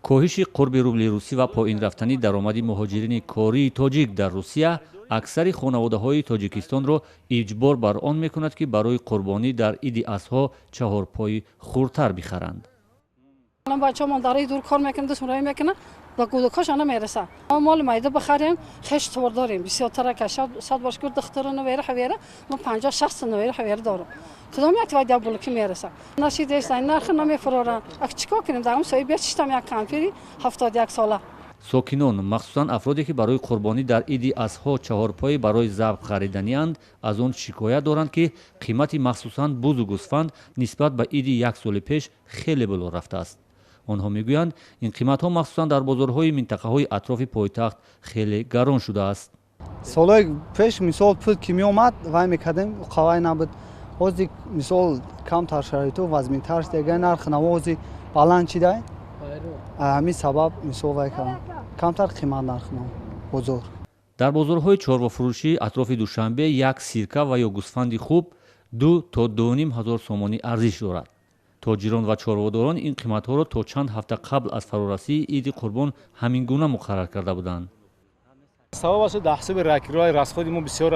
Коҳиши қурби рубли русӣ ва поин рафтани даромади муҳоҷирини кории тоҷик дар Русия аксари хонаводаҳои Тоҷикистонро иҷбор бар он мекунад, ки барои қурбонӣ дар Иди Азҳо чаҳорпои хурдтар бихаранд. Бачаҳомон дар дур кор мекунанд, дастмуроӣ мекунанд, ба кӯдакҳошон намерасад. Мо моли майда бихарем, хеш товар дорем бисёртара, 100 бош гур, духтара, навера, ҳавера. Мо 50-60 навера, ҳавера дорам. Кудом як вай булки мерасад? Нашидеста, нархи намефуроранд. Ак чӣ кор кунем? Дар ҳамсоя бечиштам, як кампири 71 сола. Сокинон, махсусан афроде, ки барои қурбонӣ дар Иди Азҳо чаҳорпои барои забҳ хариданианд, аз он шикоят доранд, ки қимати махсусан бузу гӯсфанд нисбат ба иди як соли пеш хеле боло рафтааст. Онҳо мегӯянд, ин қиматҳо махсусан дар бозорҳои минтақаҳои атрофи пойтахт хеле гарон шудааст. Солҳои пеш, мисол, пул ки меомад, вай мекардем, қавай набуд. Ҳозир, мисол, камтар шароиту вазминтар шуда, нархи навози баланд шида. Ҳамин сабаб, мисол, вай кардам, камтар қимат нархи бозор. Дар бозорҳои чорвофурӯшӣ атрофи Душанбе як сирка ва ё гӯсфанди хуб 2 то 2,5 ҳазор сомонӣ арзиш дорад. Тоҷирон ва чорводорон ин қиматҳоро то чанд ҳафта қабл аз фарорасии Иди Қурбон ҳамин гуна муқаррар карда буданд. Сабабаш дар ҳисоби ракирои расходи мо бисёр.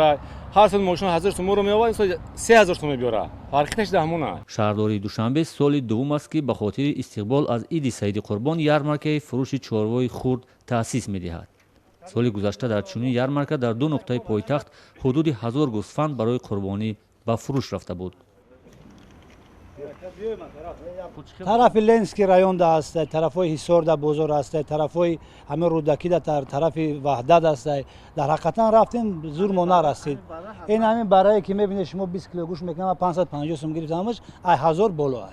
Ҳар сол мошина 1000 сомонро меовард, ин сол 3000 сом мебиёрад. Фарқиташ дар ҳамона. Шаҳрдории Душанбе соли дуввум аст, ки ба хотири истиқбол аз Иди Саиди Қурбон ярмаркаи фурӯши чорвои хурд таъсис медиҳад. Соли гузашта дар чунин ярмарка дар ду нуқтаи пойтахт ҳудуди 1000 гӯсфанд барои қурбонӣ ба фурӯш рафта буд. Тарафи Ленинский районда ҳастай, тарафҳои Ҳисорда бозор ҳастай, тарафҳои ҳамин Рӯдакида, тарафи Ваҳдат ҳастай. Дар ҳақиқатан рафтем, зур мо нарасид. Ин ҳамин барае, ки мебинед шумо, 20 кило гӯшт мекунам, 550 сум гирифтамаш, ай 1000 боло,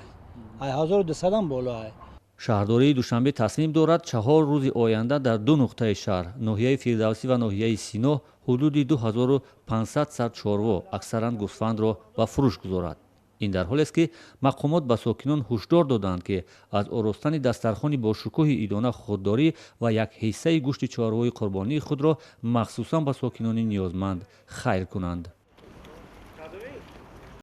ай 1200-ам боло ай. Шаҳрдории Душанбе тасмим дорад, 4 рӯзи оянда дар ду нуқтаи шаҳр, ноҳияи Фирдавсӣ ва ноҳияи Сино, ҳудуди 2500 сар чорво, аксаран гӯсфандро, ба фурӯш гузорад. Ин дар ҳолест, ки мақомот ба сокинон ҳушдор доданд, ки аз оростани дастархони бошукӯҳи идона худдорӣ ва як ҳиссаи гӯшти чорвои қурбонии худро махсусан ба сокинони ниёзманд хайр кунанд.